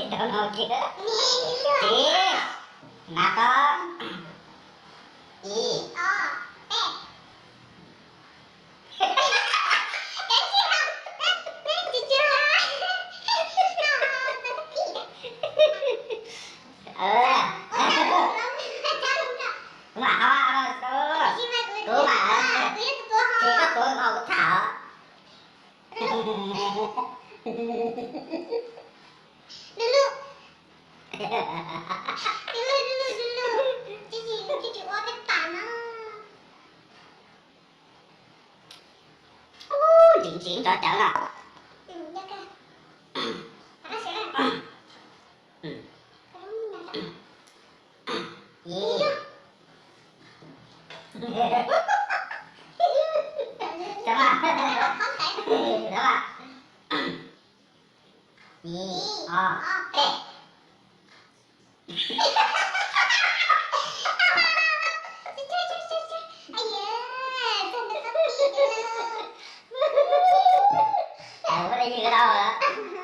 Tsis, hnav tau. Ib, ob, peb. Kuv mam ho, kuv mam, ces koj tuav kuv tham os. Ub, ntsim ntsim tsov cawv no. Ib, ob, peb. Ua li yog tau lawm.